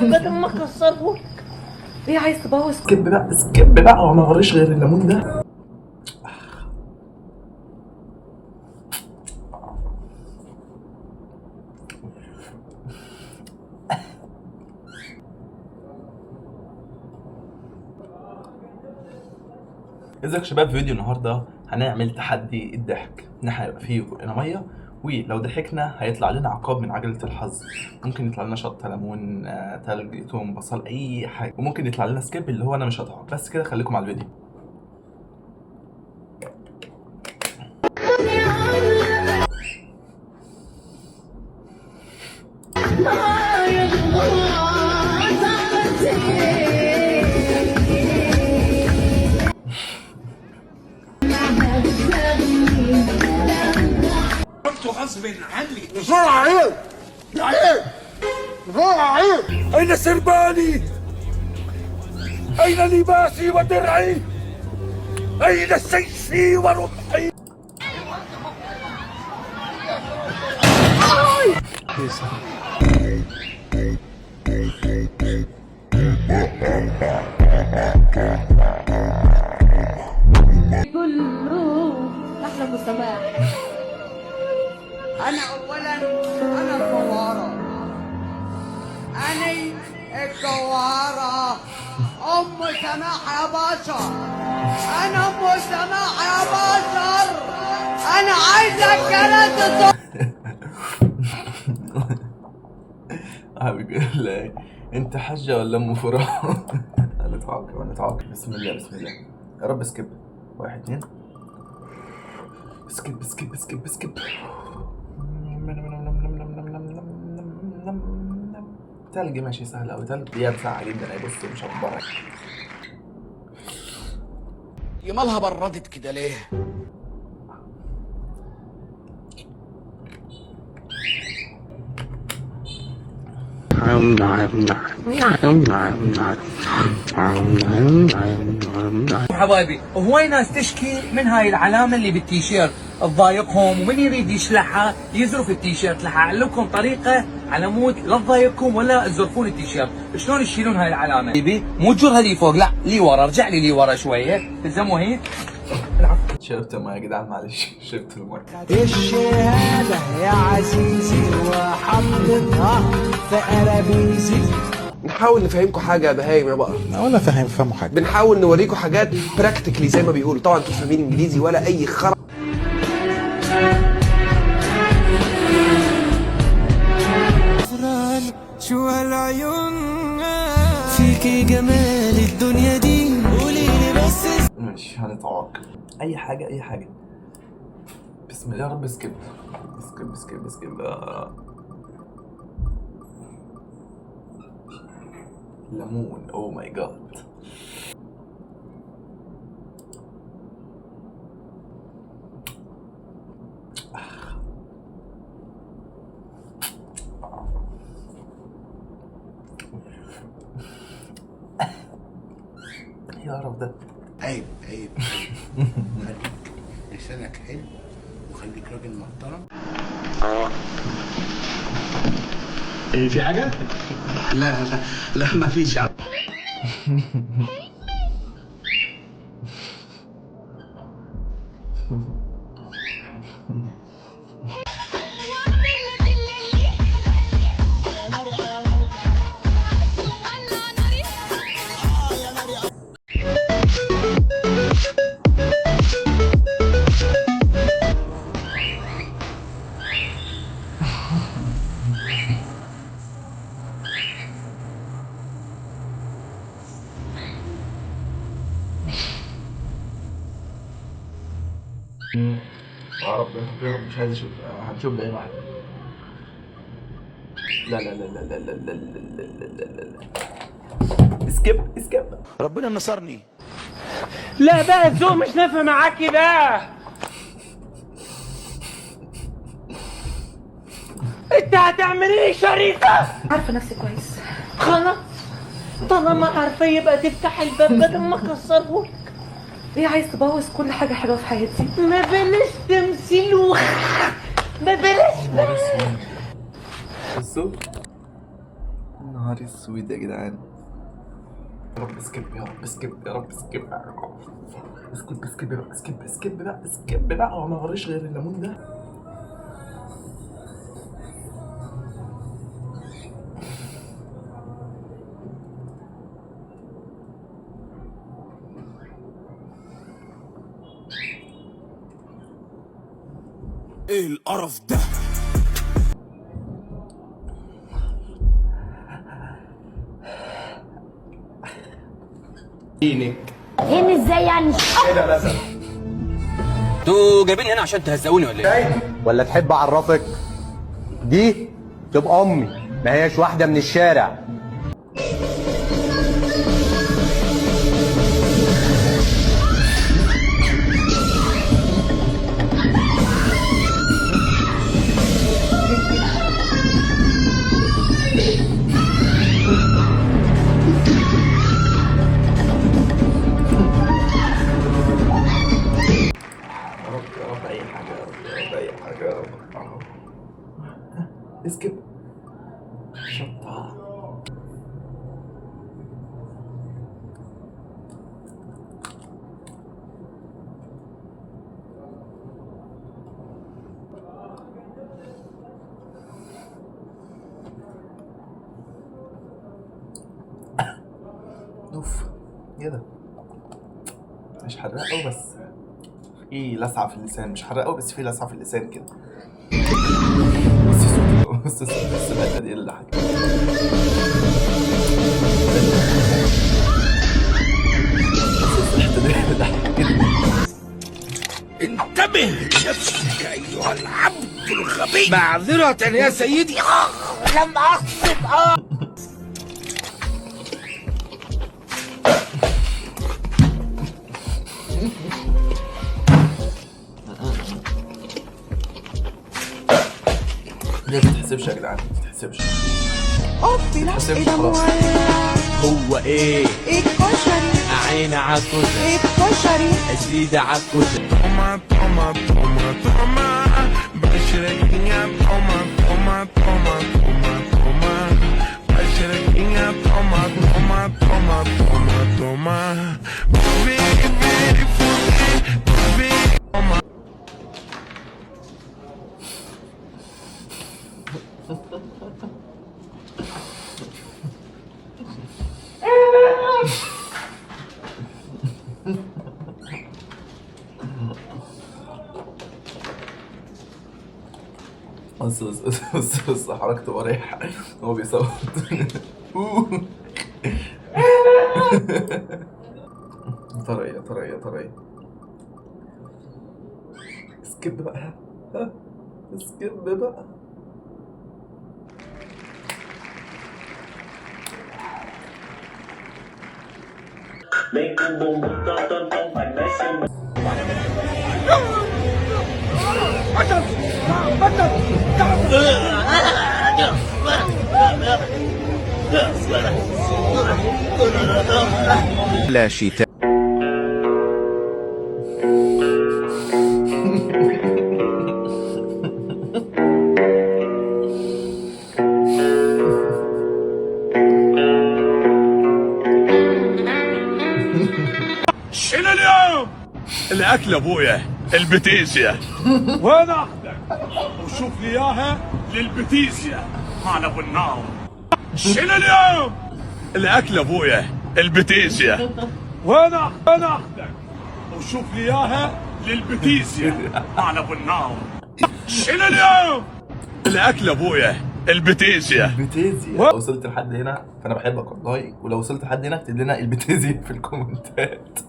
بدل ما اكسرهولك. ليه عايز تبوظ؟ skip بقى، skip بقى، وما وريش غير الليمون ده. ازيك يا شباب؟ في فيديو النهارده هنعمل تحدي الضحك. ان احنا هيبقى فيه بقنا ميه، ولو ضحكنا هيطلع لنا عقاب من عجلة الحظ. ممكن يطلع لنا شطة، ليمون، تلج، توم، بصل، اي حاجة. وممكن يطلع لنا skip اللي هو انا مش هضحك. بس كده، خليكم على الفيديو. أين سربالي؟ أين لباسي ودرعي؟ أين سيفي ورمحي؟ كله احلى مسامح. انا اولا، انا الجوهرة، انا الجوهرة ام سماح يا بشر، انا ام سماح يا بشر، انا عايزه الكراسي. بيقول لي انت حجة ولا ام فران؟ نتعاقب نتعاقب. بسم الله بسم الله، يا رب skip. واحد اتنين، skip skip skip skip. تلج، ماشي، سهل اوي. تلج دي ساقعة جدا اهي، بص مشبرة. يا مالها بردت كده ليه؟ حبايبي، هواي ناس تشكي من هاي العلامة اللي بالتيشيرت تضايقهم، ومن يريد يشلحها يزرف التيشيرت. رح اعلمكم طريقه على مود لا تضايقكم ولا تزرفون التيشيرت. شلون تشيلون هاي العلامة؟ بيبي، مو تجرها لي فوق، لا، لي ورا، ارجع لي لي ورا شويه، تلزموا هيك. شربت المية يا جدعان، معلش، شربت المية. الشهادة يا عزيزي وحطتها في قرابيزي. نحاول نفهمكم حاجة يا بهايم يا بقر. ولا فاهم، فهموا حاجة. بنحاول نوريكم حاجات practically زي ما بيقولوا. طبعا انتوا مش فاهمين انجليزي ولا اي خرا. شو هالعيون، فيكي جمال الدنيا دي، قوليلي بس. ماشي، هنتعاقب. اي حاجة اي حاجة. بسم الله، يا رب skip skip skip skip. ليمون، oh my God. يا رب ده. عيب عيب عيب، خليك لسانك حلو وخليك راجل محترم. ايه، في حاجة؟ لا لا لا، ما فيش. يا رب يا رب، مش عايز اشوف. هنشوف بعين واحدة. لا لا لا لا لا لا لا لا لا لا لا، skip skip. ربنا نصرني. لا بقى، الذوق مش نافع معاكي بقى. انت هتعملي لي شريفة؟ عارفه نفسي كويس. خلاص، طالما عارفة يبقى تفتح الباب بدل ما اكسرهولك. ليه عايز تبوظ كل حاجة حلوة في حياتي؟ ما بلاش تمثيل وخ، ما بلاش بقى. بصوا. نهار اسود يا جدعان. يا رب skip، يا رب skip، يا رب skip، skip skip بقى، skip skip بقى، skip بقى. هو ما وريش غير الليمون ده. ايه القرف ده؟ هنا ازاي يعني؟ انتوا جايبين هنا عشان تهزقوني ولا ايه؟ ولا تحب اعرفك؟ دي تبقى امي، ما هياش واحدة من الشارع. يا رب يا رب اي حاجة، يا رب يا رب اي حاجة، يا رب. skip. شطه. اوف ايه ده؟ مش حراق قوي بس في لسعة في اللسان، مش حراق قوي بس في لسعة في اللسان كده. بس صوت، بس صوت، بس الحتة دي اللي حكي. بس الحتة دي اللي ضحكتني. انتبه لنفسك ايها العبد الغبي. معذرة يا سيدي، لم اقصد. دي ما تتحسبش يا جدعان، ما تتحسبش. اوف لا، تتحسبش ايه ده؟ خلاص. مولع. هو ايه؟ ايه الكشري؟ عين عالكشري. ايه الكشري؟ ازيد عالكشري. Toma, toma, toma, toma. Baixarequinha, toma, toma, toma, toma, toma. Baixarequinha, toma, toma, toma, toma, toma. Vem, vem, vem, toma. بص بص بص بص حركته قريحة هو بيصوت. يا ترى ايه؟ يا ترى ايه؟ يا ترى ايه؟ skip بقى، ها skip بقى. لا شتاء. شنو اليوم؟ الاكل ابويا البتيزيا. وانا اخذك وشوف لي اياها للبتيزيا مال ابو النار. شنو اليوم؟ الاكل ابويا البتيزيا. وانا اخذك وشوف لي اياها للبتيزيا مال ابو النار. شنو اليوم؟ الاكل ابويا البتيزيا. البتيزيا. لو وصلت لحد هنا فانا بحبك والله، ولو وصلت لحد هنا اكتب لنا البتيزيا في الكومنتات.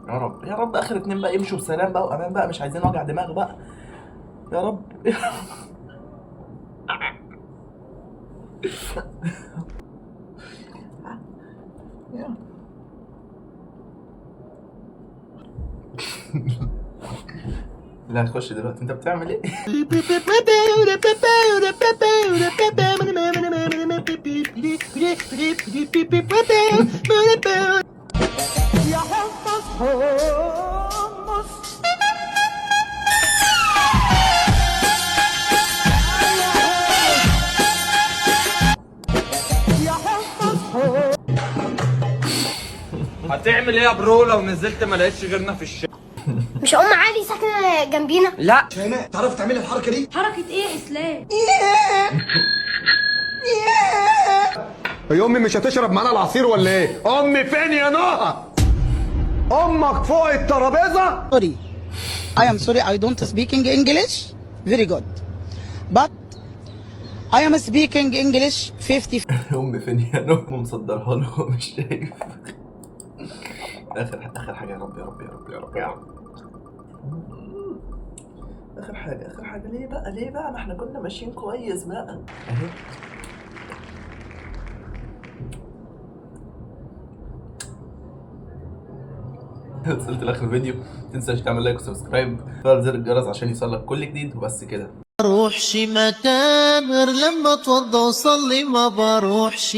يا رب يا رب اخر اتنين بقى يمشوا بسلام بقى وامان بقى، مش عايزين وجع دماغ بقى. يا رب يا رب. لا هتخش دلوقتي، انت بتعمل ايه؟ يا حمص حمص. يا هتعمل ايه يا bro لو نزلت ما لقيتش غيرنا في الشارع؟ مش ام علي ساكنة جنبينا؟ لا. شيماء تعرفي تعملي الحركة دي؟ حركة ايه يا اسلام؟ يا امي مش هتشرب معانا العصير ولا ايه؟ امي فين يا نهى؟ امك فوق الترابيزة؟ Sorry, I am sorry, I don't speaking English very good, but I am speaking English 50. امي فين يا نهى؟ مصدرها له مش شايف. اخر حاجة، يا رب يا رب يا رب يا رب يا رب. اخر حاجة، اخر حاجة. ليه بقى؟ ليه بقى؟ ما احنا كنا ماشيين كويس بقى اهي. وصلت لاخر الفيديو، متنساش تعمل like و subscribe وتفعل زر الجرس عشان يوصلك كل جديد. وبس كده. بروحش مكان غير لما اتوضى وصلي، ما بروحش.